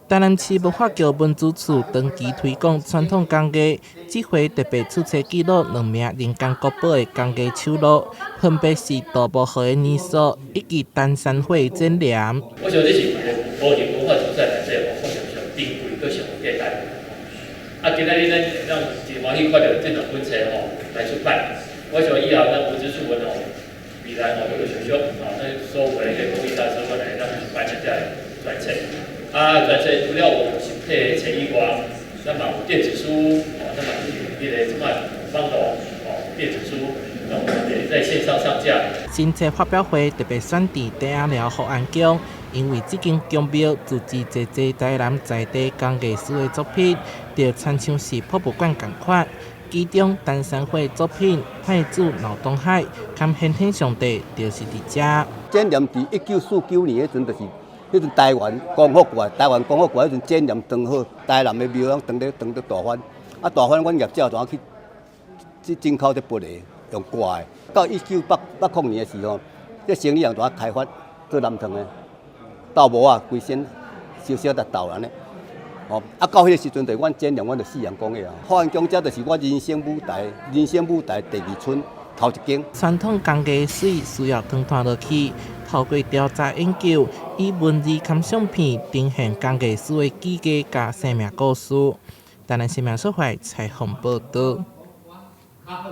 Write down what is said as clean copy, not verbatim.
台南市文化局文資處長期推廣傳統工藝，這回特別出冊記錄兩名人間國寶的工藝手路，分別是杜無號的泥塑以及丹山繪的剪黏。我想這是無形文化資產內底吼，非常上珍貴、閣上有價值。啊，今仔日咱會當真歡喜看著這兩本冊吼來出版，我想以後咱文資處吼，未來吼陸陸續續吼，咱所有的這個工藝大師，阮會當出版這個專冊。啊，專冊除了有實體的冊以外，咱嘛有電子書，哦，咱嘛有彼個這擺網路，哦，電子書，那我們在線上上架。新冊發表會特別選佇苧仔寮福安宮，因為這間宮廟自資濟濟台南在地工藝師的作品，就親像是博物館仝款。其中丹山繪作品《太子鬧東海》兼玄天上帝，就是佇遮。剪黏佇1949年彼陣，就是彼陣台灣光復過來，台灣光復過來彼陣剪黏裝好，台南的廟攏裝咧裝咧大幡，啊大幡，阮業者就去去進口這玻璃用掛的。到1980年的時候，這生理人就開發做南糖的，鬥無啊，規身小小的鬥按呢。哦，啊到彼個時陣，就阮剪黏，阮就四樣講的啊。福安宮這就是我人生舞台，人生舞台第二春頭一間。傳統工藝水需要傳傳落去，透過調查研究，以文字兼相片呈現工藝師的技藝佮生命故事。台南新聞協會採訪報導。